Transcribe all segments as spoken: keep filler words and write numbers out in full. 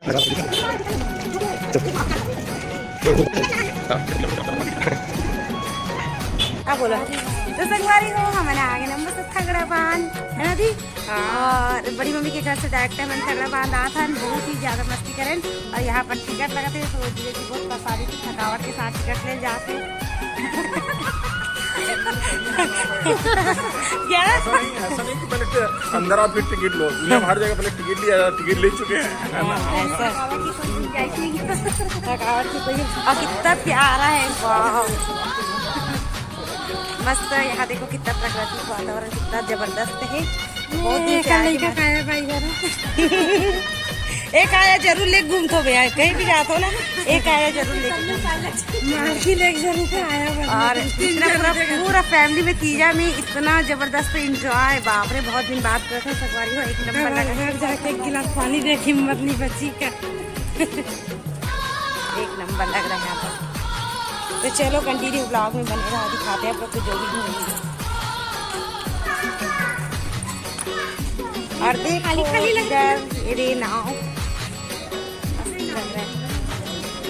का बोला? तो संगवारी हो, हमन आगे नंबर से थगड़ा बांध, है ना दी? और बड़ी मम्मी के घर से डायरेक्ट हमन थगड़ा बांध आत हन। बहुत ही ज्यादा मस्ती करें और यहाँ पर टिकट लगत है, तो धीरे धीरे बहुत पसारी थी, थकावट के साथ टिकट ले जाते। क्या? ऐसा नहीं, ऐसा नहीं कि पहले ट-, अंदर आओ फिर टिकट लो। दुनिया में हर जगह पहले टिकट लिया जाता, टिकट ले चुके हैं, है ना? हाँ, ऐसा। थकावट की कोई, और कितना प्यारा है, वाह। मस्त है। यहाँ देखो कितना प्राकृतिक वातावरण, कितना जबरदस्त है। बहुत ही ये प्यारा कल की का बात। खाया भाई घर। एक आया जरूर ले घूमथो भैया, कहीं भी जाथो ना, एक आया जरूर ले घूमथो। मार की लेके जरूर से आया बस। और इतना पूरा, पूरा फैमिली में तीजा में इतना जबरदस्त एंजॉय, बाप रे, बहुत दिन बाद करत हन संगवारी हो, एक नंबर लगा। घर जाके एक गिलास पानी दे, हिम्मत नहीं बची का। एक नंबर लग रहा है यहाँ पर। तो चलो कंटिन्यू ब्लॉग में बने रहो, दिखाते हैं आप लोग को जो भी घूमेंगे। और देखो खाली, खाली लग रहा है। इधर, ये रे नाव।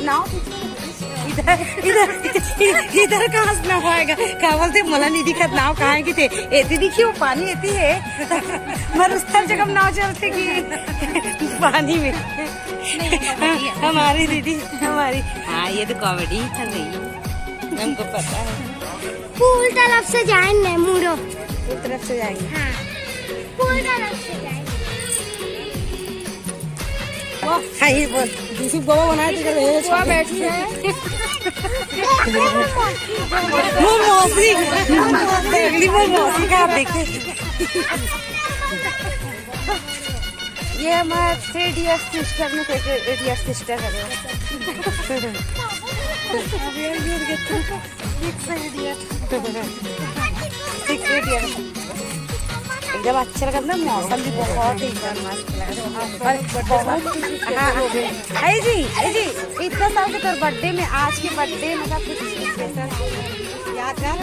नाव इधर, इधर, इधर कहाँ से नाव आएगा? का बोलते, मोला नहीं दिखत नाव कहाँ है कि थे। एती दिखी, वो पानी एती है। मर उस तरफ जगह नाव चलते कि पानी में। नहीं, वो comedy है। हमारी दीदी, हमारी, हाँ, ये तो कॉमेडी चल रही है, हमको पता है। पूल तरफ से जाएंगे, मुड़ो। पूल तरफ से जाएंगे। हाँ, पूल तरफ से जाएंगे। हाँ, ये बोल। दूसरी बाबा बनाए थे, कर रहे हैं। वहाँ बैठी है। वो मौसी, अगली बार मौसी का आप देखते। ये हमारा थ्री इडियट सिस्टर में से एक इडियट सिस्टर है। Six idiot. Six idiot. एकदम अच्छा लगा ना, मौसम भी बहुत ही एकदम मस्त लगा। और बहुत, हाँ, हाँ। ए जी, ए जी, इतना साल के तोर बर्थडे में, आज के बर्थडे में का कुछ स्पेशल यादगार?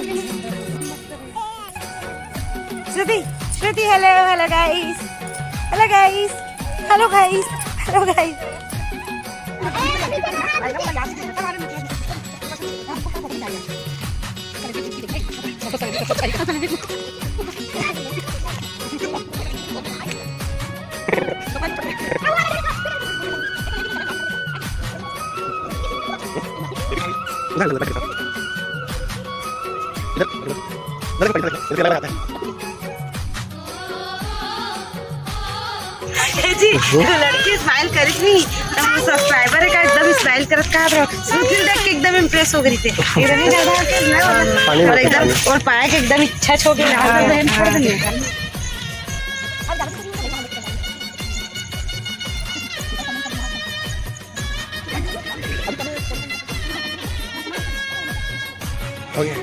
श्रुति, श्रुति, hello, hello guys, hello guys, hello guys, hello guys। ए जी, लड़की स्माइल करिस नहीं, तो सब्सक्राइबर है का एकदम स्माइल करत का रहो। सुशील देख के एकदम इम्प्रेस हो गई थे। इधर नहीं ज्यादा है, नहीं वाला। पानी और मत एकदम, पानी। और पाया के एकदम इच्छा छो के ना, हाँ, तो बहन पड़ हाँ। गई। हो गया।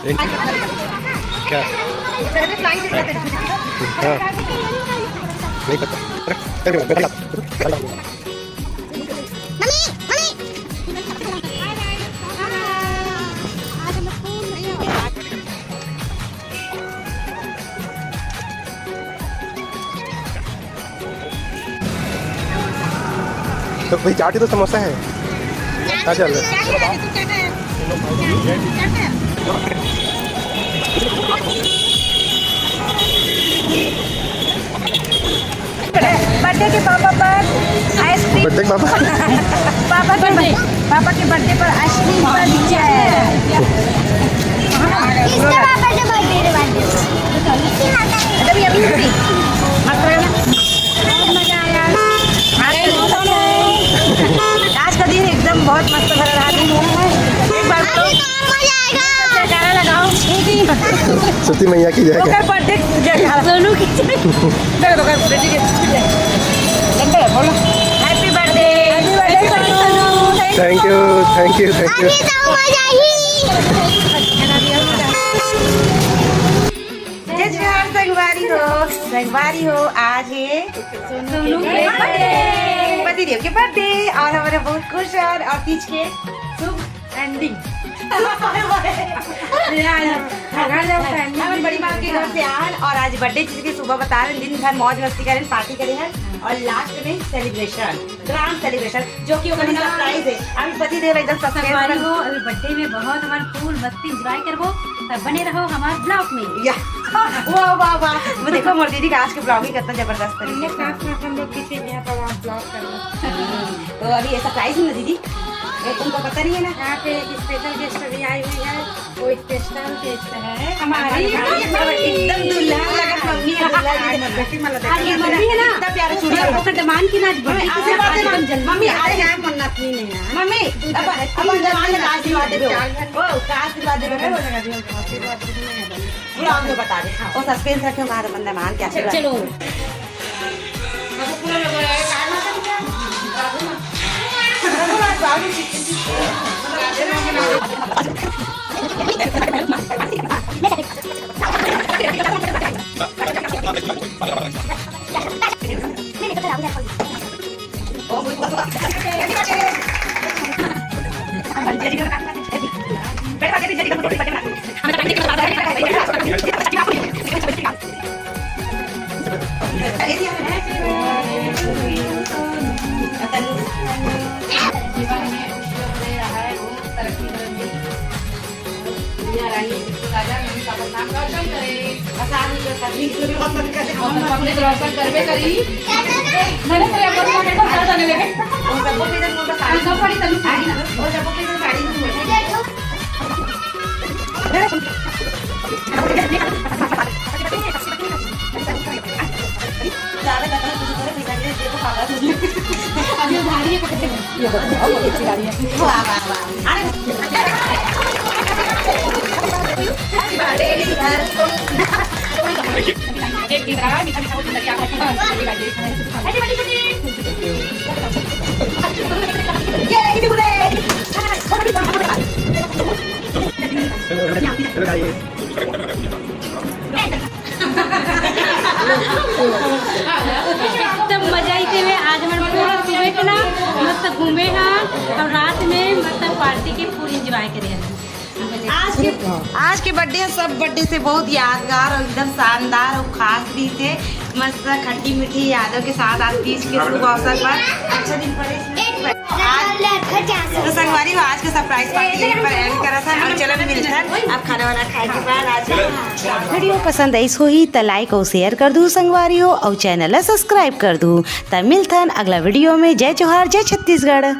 एक, क्या? हाँ, नहीं पता। अरे, अरे, अरे, अरे। तो भाई, चाट ही तो समोसा है। हाँ, चल। बर्थडे के पापा पर आइसक्रीम। बर्थडे के पापा? पापा के बर्थडे। पापा के बर्थडे पर आइसक्रीम पर नीचे आया है। इसके पापा के बर्थडे के बाद। एकदम यम्मी फूडी। मस्त लगा ना? बहुत मजा आया। आज का दिन, आज का दिन एकदम बहुत मस्त भरा रहा दिन। एक बार बोलो। अभी तो और मजा आएगा। जयकारा लगाओ। श्रुति मैया की जय। ओकर बर्थडे जयकारा। दोनों की जय। देखो, देखो, बेटी के जय। बोलो, happy birthday. Happy birthday, Sonu. Thank you, thank you, thank you। अभी तो मजा ही। जय जोहार संगवारी हो, संगवारी हो, आज है सोनू के बर्थडे, पति देव के बर्थडे, और हमारे बहुत खुश है, और तीज के शुभ एंडिंग। हमर बड़ी माँ के घर से आए हन और आज बर्थडे, जिसकी सुबह बता रहे हैं, दिन भर मौज मस्ती करें, पार्टी करें हैं और लास्ट में सेलिब्रेशन, ग्रैंड सेलिब्रेशन, जो कि ओकर सरप्राइज है। अभी पति देव एकदम सस्पेंस संगवारी हो, अभी बर्थडे में बहुत हमार फुल मस्ती एंजॉय करबो, तब बने रहो हमार ब्लॉग में। या वाह वाह वाह, वो देखो मोर दीदी का आज के ब्लॉग ही कितना जबरदस्त तरीके से। साथ साथ हम लोग पीछे गया था, वहाँ ब्लॉग करना। तो अभी ये सरप्राइज है ना दीदी, ये तुमको पता नहीं है ना। यहाँ पे एक स्पेशल गेस्ट अभी आई हुई है, वो स्पेशल गेस्ट है हमारी। एकदम दुल्हन लगत मम्मी है, दुल्हन की तरह। बेटी मला देखा। अरे मम्मी है ना, इतना प्यारा चूड़ी है। ओकर दमान की ना आज बर्थडे के आशीर्वाद दे एकदम जल्दी मम्मी, आ। आज यहाँ पर नथनी नहीं है। मम्मी, अब, अब दमान का आशीर्वाद दे दो। ओ, का आशीर्वाद दे दो। आशीर्वाद दे दो। पूरा हम लोग बता दे। हाँ। वो सस्पेंस रखे, वहाँ तो बंदा मान के आशीर्वाद। चलो। पब्लिक दर्शन करबे करी। मैंने तो ये बोला, मैं तो ज्यादा नहीं लेके। वो सबको किधर बोल रहा, साड़ी सब पड़ी, तनु साड़ी ना। वो सबको किधर साड़ी नहीं बोल रहा। ज्यादा करना शुरू करो, फिर लगे देखो पागल। अभी उधारी है, पकड़ के। ये देखो, बहुत अच्छी गाड़ी है। वाह, वाह, वाह। अरे। एक दिन रहा, मीठा मीठा वो जिंदगी आपका। ऐसे बड़ी बड़ी। ये लेके भी बोले। एकदम मजा आइते हुए आज हमन पूरा सुबह के ना मस्त घूमे हन और रात में मस्त पार्टी के फुल एंजॉय करे हन। आज के, आज के बर्थडे सब बर्थडे से बहुत यादगार और एकदम शानदार और खास भी थे। मस्त खट्टी मीठी यादों के साथ आज तीज के शुभ अवसर पर अच्छा दिन पड़े। आज तो संगवारी हो, आज के सरप्राइज पार्टी यहीं पर एंड करा था। हम चलो मिलते हैं अब खाना वाना खाए के बाद। आज वीडियो पसंद आइस होही त लाइक अउ शेयर कर दू संगवारी हो, अउ चैनल ला सब्सक्राइब कर दू। त मिलथन अगला वीडियो में। जय जोहार, जय छत्तीसगढ़।